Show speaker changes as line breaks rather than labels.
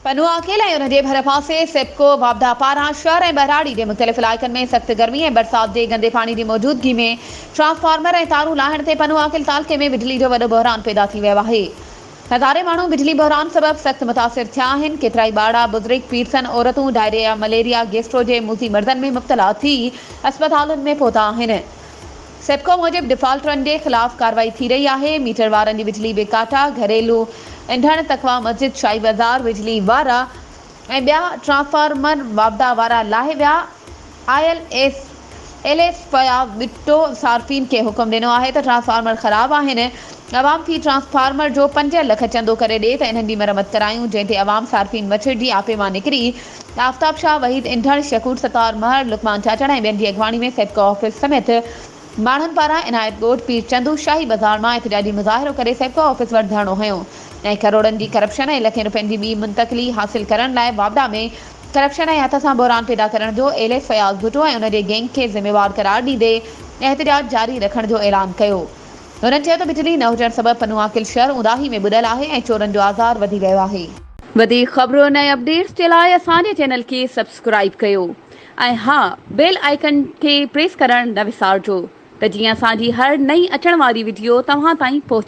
پنوعاقل ۽ ان جي ڀرپاسي سيپڪو واپڊا پاران شهر ۽ ٻهراڙي جي مختلف علائقن ۾ سخت گرمي ۽ برسات جي گندي پاڻي جي موجودگي ۾ ٽرانسفارمر ۽ تارون لاهڻ تي پنوعاقل تعلقي ۾ بجلي جو وڏو بحران پيدا ٿي ويو آهي. هزارين ماڻهو بجلي بحران سبب سخت متاثر ٿيا آهن، ڪيترائي ٻارڙا، بزرگ، پيرسن، عورتون ڊائريا، مليريا، گيسٽرو جي موذي مرضن ۾ مبتلا ٿي اسپتالن ۾ پهتا آهن. سيپڪو موجب ڊفالٽرن جي خلاف ڪارروائي ٿي رهي آهي، ميٽر وارن جي بجلي به ڪاٽا، گهريلو انڌڻ، تقويٰ مسجد، شاهي بازار، بجلي وارا ۽ ٻيا ٽرانسفارمر واپڊا وارا لاهي ويا، آيل ايس ايل ايس فياض ٻٽو صارفين کي حڪم ڏنو آهي ته ٽرانسفارمر خراب آهن، عوام في ٽرانسفارمر جو پنج لک چندو ڪري ڏي ته انهن جي مرمت ڪرايون، جنهن تي عوام صارفين مڇرجي آپي مان نڪري آفتاب شاهه، وحيد انڍڙ، شڪور ستار مهر، لقمان چاچڙ ۽ ٻين جي اڳواڻي ۾ سيپڪو آفيس سميت ماڻهن پاران عنايت ڳوٺ پير چندو شاهي بازار مان احتجاجي مظاهرو ڪري سيپڪو آفيس وٽ ڌرڻو هنيو ۽ ڪروڙن جي ڪرپشن ۽ لکين روپين جي ٻي منتقلي حاصل ڪرڻ لاء واپڊا ۾ ڪرپشن ۽ هٿ سان بحران پيدا ڪرڻ جو ايل ايس فياض ڀٽو ۽ ان جي گينگ کي ذميوار قرار ڏيندي احتجاج جاري رکڻ جو اعلان ڪيو. هنن چيو ته بجلي نه هجڻ سبب پنوعاقل شهر اونداهي ۾ ٻڏل آهي ۽ چورن جو آزار وڌي ويو آهي. وڌيڪ خبرن ۽ اپڊيٽس جي لاء اسان جي چينل کي سبسڪرائيب ڪيو ۽ ها بيل آئيڪن کي پريس ڪرڻ نه وسارجو ته جيئن اسان جي هر نئين اچڻ واري وڊيو توهان تائين پهچي.